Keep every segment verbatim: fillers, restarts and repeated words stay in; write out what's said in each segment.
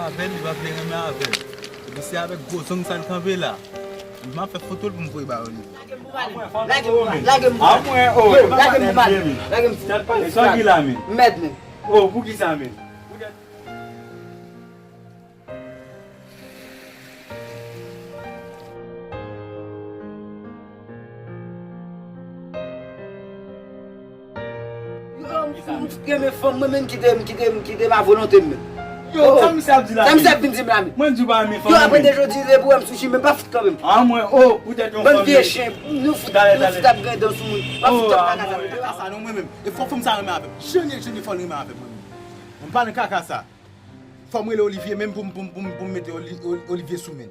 Avè l, li pa vle renmen avè l. Epi se avèk gwo zong sa l kanpe la. M ap fè foto l pou m voye ba Olivier. Lage m pou m ale. Lage m pou m ale. Lage m pou m ale. Yo, lage m pou m ale. Lage m pou m ale. Mèd, men. Oh, poukisa, men? Yo, m fout renmen fanm mwen, men kite m, kite m, kite m a volonte m, men. Yo, sa misye ap di la, sa misye ap vin di m la, men. Mwen di w pa renmen fanm. Yo, apre de jodi, depi w wè m sou chimen, pa fout kanpe m. Ah, mwen, oh, poutèt yon fanm. Bann vye chen, nou fout, nou fout ap griyen dan sou moun. Pa fout kanpe nan kaka sa, non, mwen menm. E fò fanm sa renmen avè m. Jene, jene, fò l renmen avè m, mwen menm. Mwen pa nan kaka sa. Fò m rele Olivier menm pou m, pou m, pou m, pou m mete Oli-, Oli-, Olivier sou men.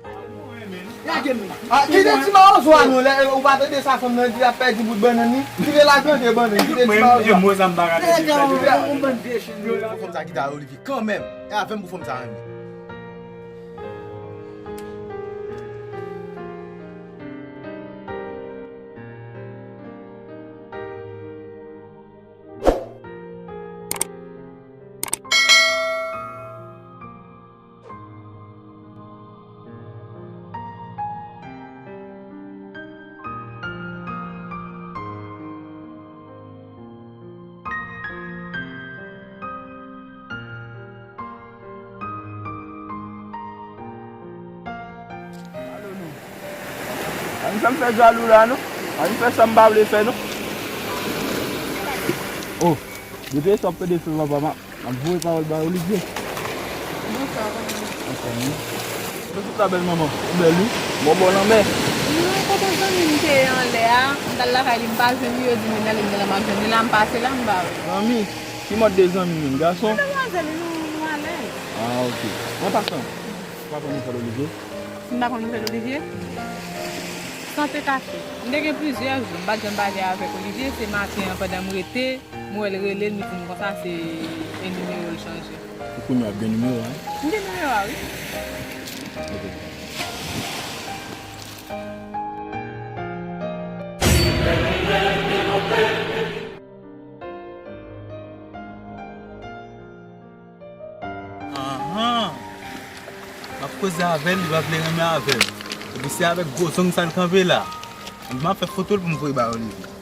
Lage m. Ah, kite ti mawozo a non, lè ou pa tande sa fanm nan di, l ap pèdi bout bannann li. Kite l al plante bannann, kite ti mawozo a. Mwen, mwen, sa m pa ka tande. Yon bann vye chen. Pou fanm sa kite a Olivier kanmenm. E avè m pou fanm sa renmen. Ann fè m fè jalou la, non. Ann fè sa m pa vle fè, non. Oh, depi e sa w ap pede fè papa, m ap voye pawòl ba Olivier. Bonswa, kòman w ye? Anfòm, wi. Bonswa, bèl manman. Ou bèl, wi. Bò bò lanmè. Non, kote zanmi m te ye anlè a, m t al lakay li, m pa jwenn li, yo di m vin ale m nan la, m ap jwenn li la, m pase la, m ba w. Zanmi? Ki mòd de zanmi menm, gason? Madamwazèl, nou, nou alèz. Ah, ok. An pasan, ou pa konn nouvèl Olivier? Si m pa konn nouvèl Olivier? Sante kafe. M te gen plizyè jou, m pa t janm pale avèk Olivier, se maten an pandan m rete, m wè l rele m, li di m konsa se e nimewo l chanje. Ou kounye a ap gen nimewo a, wi? M gen nimewo a, wi. Ok. Anhan. M ap koze avè l, li pa vle renmen avè m. Epi se avèk gwo zong sa l kanpe la. M ap fè foto l pou m voye ba Olivier.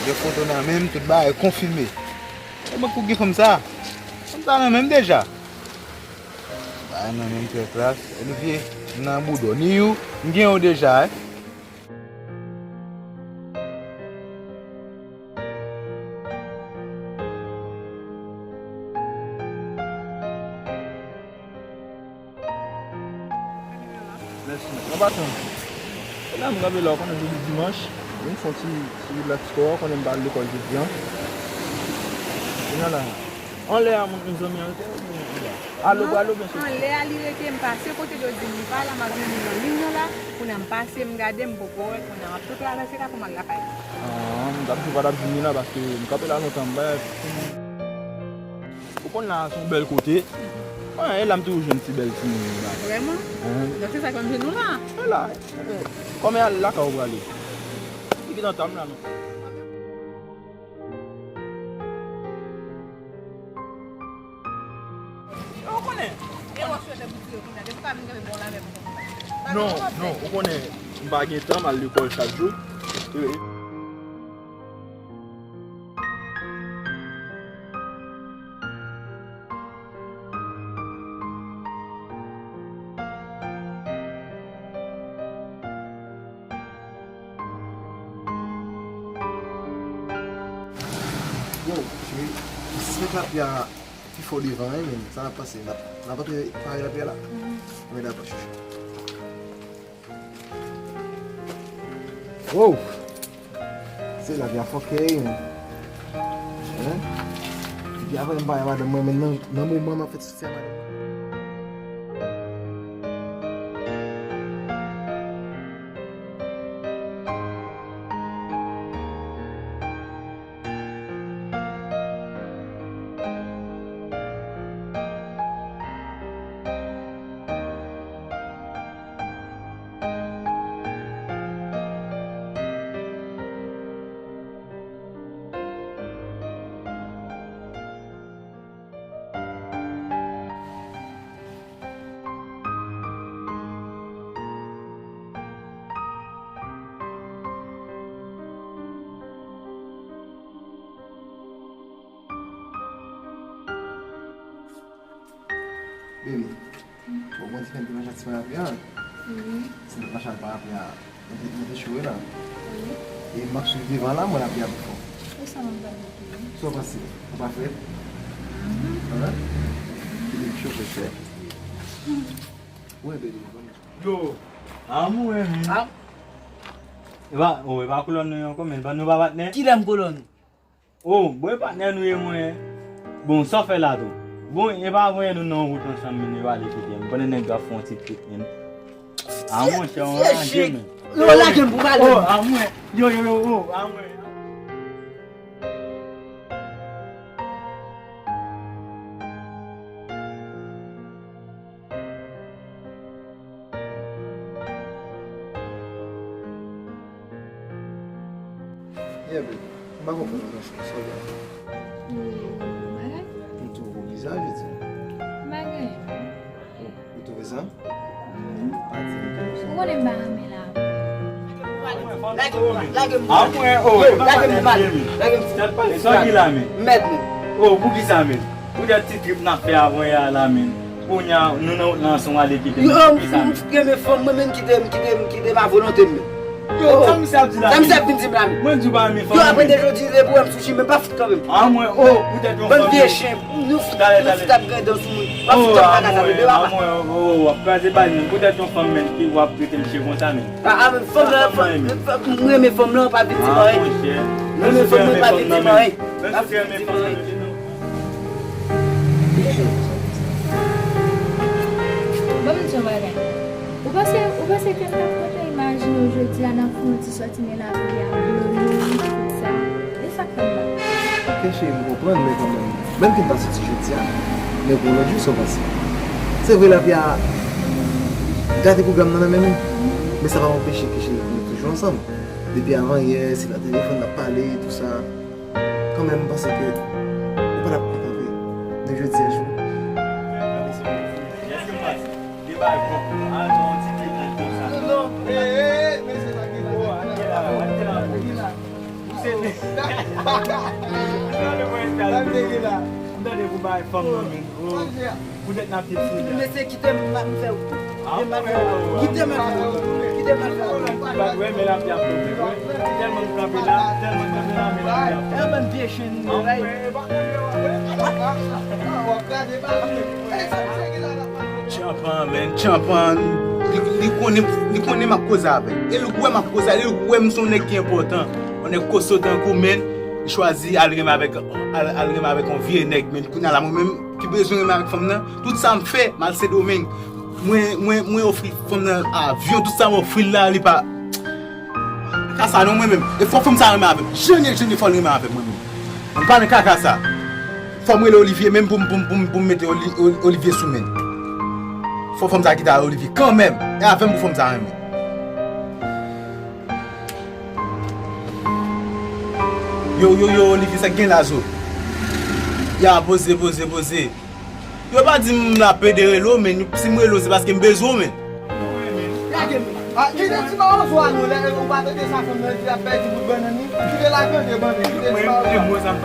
Gen foto nan men m, tout bagay konfime. E mwen kou gen fanm sa. Fanm sa nan men m deja. Bagay nan men m trè klas. Olivier, m nan boudò. Ni ou, m gen ou deja, wi. Mèsi. Mwen pa tann. E la, m kanpe la, ou konnen jodi dimanch. Vin fè yon ti, ti rilaks kò a, ou konnen m pa al lekòl jodi a. Kounye a la. Anlè a, moun, mezanmi, an rete, anlè a. Alo, non, alo, byen soti. Anlè a li rete, m pase kote yo di m li pa la, m ap jwenn li nan liy nan la. Kounye a m pase, m gade, m poko wè, kounye a m ap tou travèse la pou m al lakay mwen. Ah, m t ap di w pa t ap jwenn li la, paske m kanpe la lontan, m pa. Ou konn la, se yon bèl kote. Wi, e la m toujou jwenn ti bèl timoun la. Vrèman? Hen. Donk se sa k fè m jwenn ou la. E la, e, kòm e al lakay ou prale. Li gentan tann m la, non. Ou konnen. E w ap swete pou tiye kounye a, depi w ka vin kanpe bò la menm. Non, non, ou konnen, m pa gen tan, m al lekòl chak jou. E, e. Yo, cheri, si se pa pya, ki Fò devan, wi, men sa n ap pase, n ap, n ap antre pare lapyè la. Mwen dakò, chouchou. Wow! Se lapyè fòkè, wi, men. Hein? Epi apre, m pare madanm mwen, men nan, nan moman m ap fè ti sè madanm mwen. Baby, bon, bon, ti fè n te mache ak ti parapli a. Wi. Si n te mache ak parapli a, nou te, nou te choure la. Wi. E m ap swiv devan la, mwen lapyè a pi fò. E sa m ap gade tou. Sa w panse? Ou pa frèt? Mhm. Hein? Baby, cho frèt, frèt. Wi, baby, bon. Yo, amou, men. Ah. E pa, oh, e pa kolòn nou ye ankò, men nou pa patnè? Kilè m kolòn ou? Oh, bon, e patnè nou ye mwen. Bon, sa w fè la tou? Bon, e pa voye nou nan wout ansanm, men yo ale kite m. Pandan nèg yo ap fè yon ti trip, men. A, monchè, on lage, men. Yo, lage m pou m ale. Oh, a mwen. Yo, yo, yo, oh, a mwen. Yeah, baby. M pa konprann anyen sa w di a. Hmm, bagay? M twouve w biza, je di. Bagay. Ou, ou twouve sa? Mhm. Pa di m twouve sa. Ou konnen m pa renmen la. Lage m, lage m. A mwen, oh, lage m pou m ale. Lage m. Tèt pale, sa w di la, men? Mèd mwen. Oh, poukisa, men? Poutèt ti trip n ap fè avan yè a la, men. Kounye a, nou nan wout lan ansanm, ale kite m. Yo, m, m fout renmen fanm mwen, men kite m, kite m, kite m a volonte m, men. Yo, sa misye ap di la, sa misye ap vin di m la, men. Mwen di w pa renmen fanm mwen. Yo, apre de jodi, depi w wè m sou chimen, pa fout kanpe m. A mwen, oh, poutèt yon fanm. Bann vye chen, nou fout, nou fout ap grande sou moun. Pa fout kanpe nan kaka sa, men, depi w ap. A mwen, oh, w ap kraze bal, men. Poutèt yon fanm, men, ki w ap trete misye konsa, men. A, a, men fanm lan, fanm, m renmen fanm lan, pa vin di m anyen. M renmen fanm mwen, pa vin di m anyen. Pa vin di m anyen. Ban m di w yon bagay. Ou panse, ou panse ke m t ap kontan imajine w jodi a n ap fè yon ti sòti nan lapli a, dlo, tout sa? E sa k fè m la. Ok, cheri, m konprann, men kanmenm, menm ke m pa soti jodi a, men pou yon lòt jou, sa w panse? Se vre, lapli a gate pwogram nan nan men nou, men sa pa anpeche ke, cheri, nou toujou ansanm. Depi avan yè, se nan telefòn n ap pale, tout sa. Kanmenm, m panse ke ou pa t ap kontan vre. Men jodi a jou. Poutèt n ap viv sou tè. Mesye, kite m, m ap fè w. Kite m al fè w. Kite m al fè w. Kite m al fè w. Bat wè, men l ap di ap kote, wè. Tèlman m kanpe la, tèlman m kanpe la, men l ap di ap kote. E bann vye chen nou ye, wi. Tchanpan, men, Tchanpan, li, li konnen, li konnen m ap koze avè l. E li wè m ap koze avè l, e li wè m se yon nèg ki enpòtan. Yon nèg kosto tankou, men, li chwazi al renmen avèk, al, al renmen avèk yon vye nèg, men, kounye a la, mwen menm, ki bezwen renmen avèk fanm nan, tout sa m fè, m al Sendomeng. Mwen, mwen, mwen ofri fanm nan avyon, tout sa m ofri l la, li pa. Kaka sa non, mwen menm. E fò fanm sa renmen avè m. Jan l ye, jan l ye, fò l renmen avè m, mwen menm. M pa nan kaka sa. Fò m rele Olivier menm pou m, pou m, pou m, pou m mete Oli-, Oli-, Olivier sou men l. Fò fanm sa kite a Olivier kanmenm. E avè m pou fanm sa renmen. Yo, yo, yo, Olivier, sa k gen la, zo? Ya, poze, poze, poze. Yo pa di m la pede rele w, men si m rele w, se paske m bezwen w, men. Lage m. Ah, kite ti mawozo a non, lè ou pa tande sa fanm nan di l ap pèdi bout bannann li. Kite l al plante bannann, kite ti mawozo a.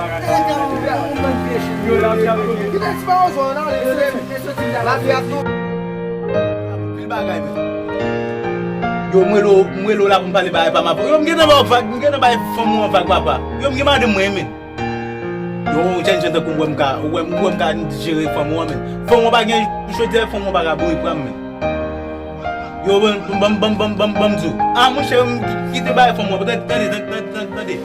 Kite ti mawozo a, non, ale, se, se soti la. Lapli ap tonbe. Anpil bagay, men. Yo, m rele w, m rele w la pou m pale bagay pa m avè w. Yo, m gentan ba w vag, m gentan bay fanm ou an vag, papa. Yo, m gen madanm mwen, men. Yo, yon jèn jan tankou m wè m ka, ou wè m, ou wè m ka jere fanm ou an, men. Fanm ou an pa gen, jodi a, fanm ou an pa ka boure pran m, men. Yo, ban, ban, ban, ban, ban, ban m di w. A, monchè, m ki-, kite bay fanm ou an, tande, tande, tande, tande, tande.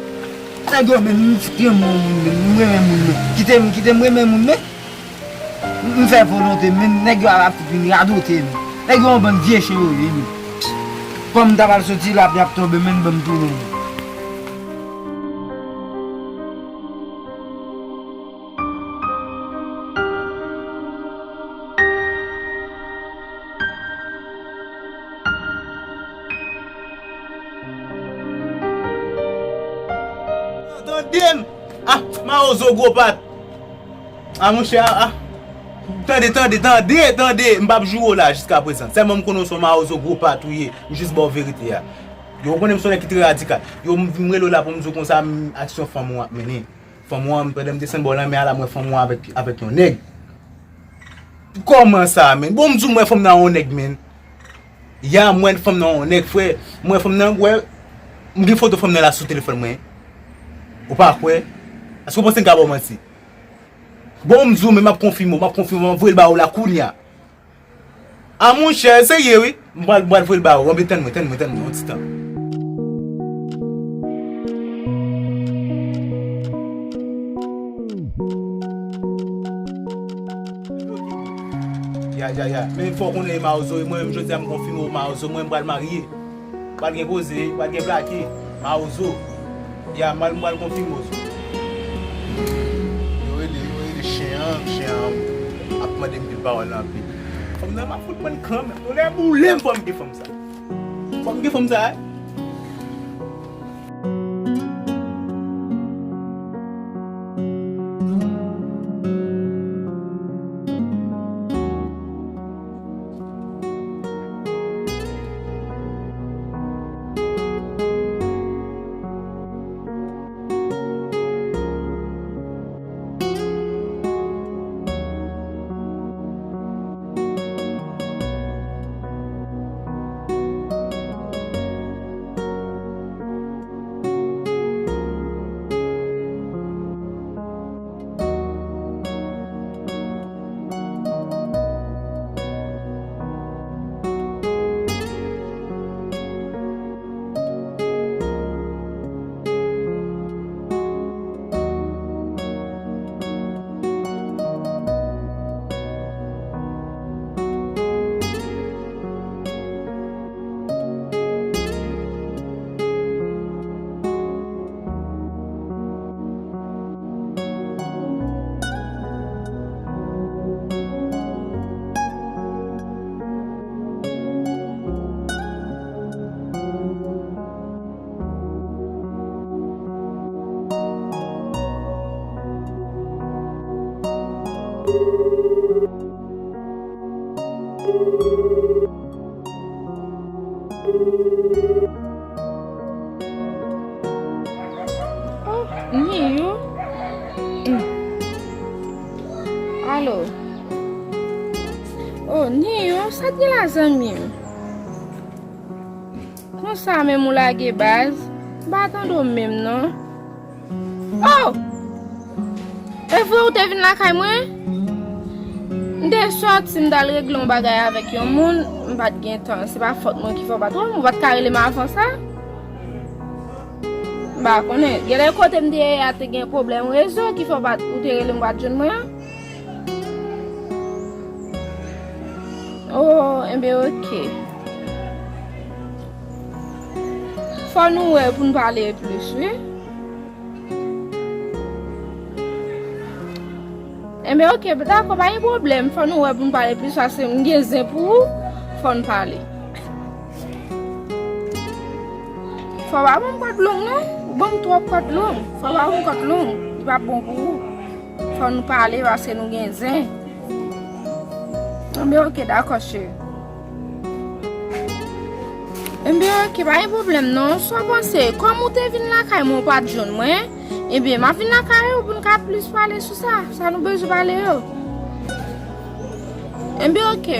Nèg yo, men, m renmen moun, men, m renmen moun, men. Kite m, kite m renmen moun, men. M fè volonte, men nèg yo ap vin radote, men. Nèg yo yon bann vye chen yo ye, men. Kòm m ta pral soti la, ap, y ap tonbe, men ban m tounen. Tande m! Ah, mawozo gwo pat! Ah, monchè, ah, ah. Tande, tande, tande, tande, m p ap joure w la jiska prezan. Sèlman m konnen w se yon mawozo gwo pat ou ye, m jis ba w verite a. Yo, ou konnen m se yon nèg ki trè radikal. Yo, m, m rele w la pou m di w konsa, m, aksyon fanm ou ap mennen. Fanm ou an, pandan m desann bò lanmè a la, m wè fanm ou an avèk, avèk yon nèg. Kòman sa, men? Bon, m di w, m wè fanm nan yon nèg, men. Ya, m wè fanm nan yon nèg, frè. M wè fanm nan, wè, m gen foto fanm nan la sou telefòn mwen. Ou pa kwè? Èske w panse m ka ba w manti? Bon, m di w, men m ap konfime w, m ap konfime w, m ap voye l ba ou la kounye a. A, monchè, serye, wi. M pral, m pral voye l ba ou. Anben, tann mwen, tann mwen, tann mwen, yon ti tan. Ya, ya, ya. Men fò w konnen mawozo, e mwen menm jodi a m konfime w mawozo, mwen m pral marye. Pral gen koze, pral gen plake. Mawozo. Ya, m pral, m pral konfime w. Yo rele, yo rele chen an, chen an ap mande m pil pawòl anpil. Fanm nan m ap fout pran kanmenm. Tolè boule m, fò m gen fanm sa. Fò m gen fanm sa, wi. Oh, Niyou. Mm. Alo. Oh, Niyou, sa t gen la, zanmi m? Konsa menm ou lage baz? M pa tande w menm non. Oh! E vre ou te vin lakay mwen? M te sòti, m t al regle yon bagay avèk yon moun, m pa t gen tan. Se pa fòt mwen ki fè w pa t wè m, ou pa t ka rele m avan sa? M pa konnen. Genlè kote m te ye a te gen pwoblèm rezo ki fè w pa t, ou te rele m, ou pa t jwenn mwen an. Oh, enben, oke. Fò nou wè pou n pale plis, wi. Enben, oke, dakò, pa gen pwoblèm. Fò nou wè pou n pale plis, paske m gen zen pou ou. Fò n pale. Fò w pa ban m kòd long, non. Ou ban m twòp kòd long. Fò w pa ban m kòd long. Li p ap bon pou ou. Fò nou pale, paske nou gen zen. Enben, oke, dakò, cheri. Enben, oke, pa gen pwoblèm, non. Sa w panse? Kòm ou te vin lakay mwen, ou pa t jwenn mwen, enben, m ap vin lakay ou pou n ka plis pale sou sa. Sa nou bezwen pale yo. Enben, oke.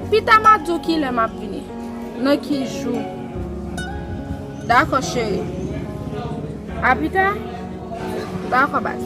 Pita m a di w kilè m ap vini. Nan ki jou. Dakò, cheri. A pita. Dakò, baz.